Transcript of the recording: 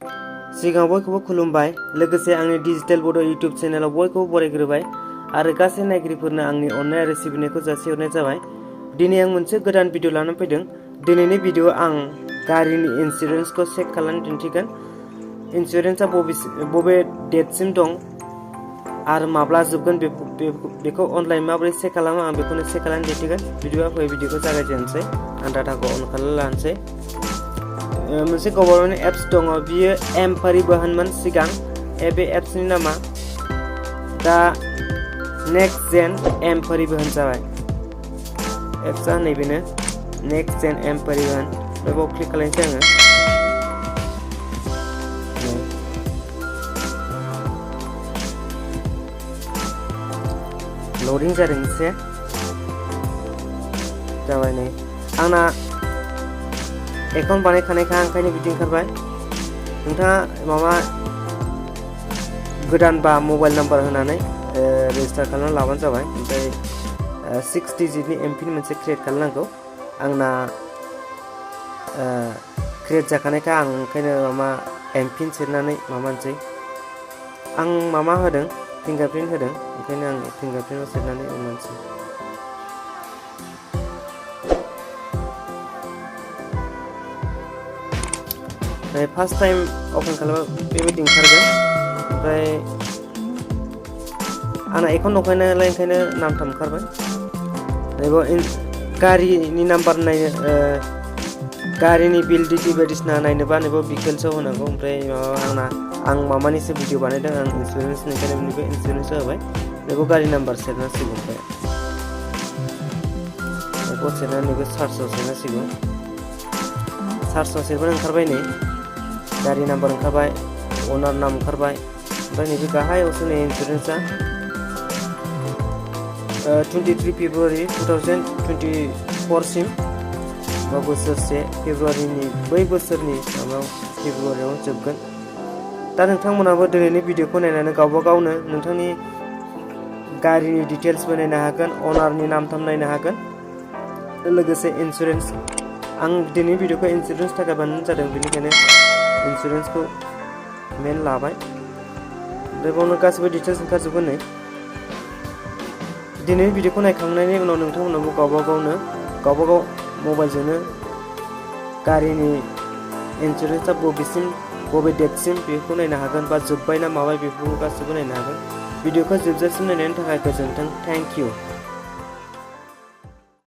सिगाङाव बयखौबो खुलुमबाय लोगोसे आंनि डिजिटेल बड' इउटिउब चेनेलाव बयखौबो बरायग्रोबाय आरो गासै नायगिरिफोरनो आंनि अननाय आरो सिबिनायखौ जासिहरनाय जाबाय। दिनै आं मोनसे गोदान भिडिअ लानानै फैदों। दिनैनि भिडिअ आं गारिनि इन्सुरेन्सखौ चेक खालामनानै दिन्थिगोन। इन्सुरेन्सआ बबे डेटसिम दं आरो माब्ला जोबगोन बेखौ अनलाइन माबोरै चेक खालामो आं बेखौनो चेक खालामनानै दिन्थिगोन। भिडिअआ फै भिडिअखौ जागायजेननोसै। आं डाटाखौ अन खालामना लानोसै। मोनसे गभर्नमेन्ट एप्स दङ बियो एम परिबहनमोन सिगां बे एप्सनि नामा दा नेक्स्ट जेन एम परिबहन जाबाय। एप्सआ नैबेनो नेक्स्ट जेन एम परिबहन। बेयाव क्लिक खालामनोसै आङो। लडिं जादों एसे जाबाय नै आंना एकाउन्ट बानायखानायखा ओंखायनो बिदि ओंखारबाय। नोंथाङा माबा गोदान बा मबाइल नाम्बार होनानै रेजिस्टार खालामना लाबानो जाबाय। ओमफ्राय 6 डिजिटनि एमपिन मोनसे क्रिएट खालामनांगौ। आंना क्रिएट जाखानायखा आं ओंखायनो माबा एमपिन सेरनानै माबानोसै। आं माबा होदों फिंगारप्रिन्ट होदों ओंखायनो आं फिंगारप्रिन्टआव सेरनानै माबानोसै। फार्स्ट टाइम अपेन खालामबा बेबायदि ओंखारगोन। ओमफ्राय आंना एकाउन्ट दंखायो नालाय ओंखायनो नामथाम ओंखारबाय। बेयाव गारिनि नाम्बार नायनो गारिनि बिल डिटि बायदिसिना नायनोबा नैबेयाव डिटेल्सआव होनांगौ। ओमफ्राय आं माबानिसो भिडिअ बानायदों आं इन्सुरेन्स ओंखायनो नैबे इन्सुरेन्सआव होबाय। बेखौ गारि नाम्बार सेरनांसिगौ। ओमफ्राय बेखौ सेरनानै नैबे सार्चआव सेरनांसिगौ। सार्चआव सेरबानो ओंखारबाय नै गारि नाम्बार ओंखारबाय अनार नाम ओंखारबाय। ओमफ्राय नैबे गाहायावसो नै इन्सुरेन्सआ 23 फेब्रुवारि 2024 सिम बा बोसोरसे फेब्रुवारिनि बै बोसोरनि माबायाव फेब्रुवारियाव जोबगोन। दा नोंथांमोनाबो दिनैनि भिडिअखौ नायनानै गावबा गावनो नोंथांनि गारिनि डिटेल्सबो नायनो हागोन अनारनि नामथाम नायनो हागोन। लोगोसे इन्सुरेन्स आं दिनैनि भिडिअखौ इन्सुरेन्स थाखाय बानायनाय जादों बेनिखायनो इन्सुरेन्सखौ मेन लाबाय। ओमफ्राय बावनो गासिबो डिटेल्स ओंखारजोबगोन नै। दिनैनि भिडिअखौ नायखांनायनि उनाव नोंथांमोनाबो गावबा गाव मबाइलजोंनो गारिनि इन्सुरेन्सआ बबे डेटसिम बेखौ नायनो हागोन बा जोब्बाय ना माबाय बेफोरखौ गासिबो नायनो हागोन। भिडिअखौ जोबजासिम नायनायनि थाखाय गोजोन्थों। Thank you.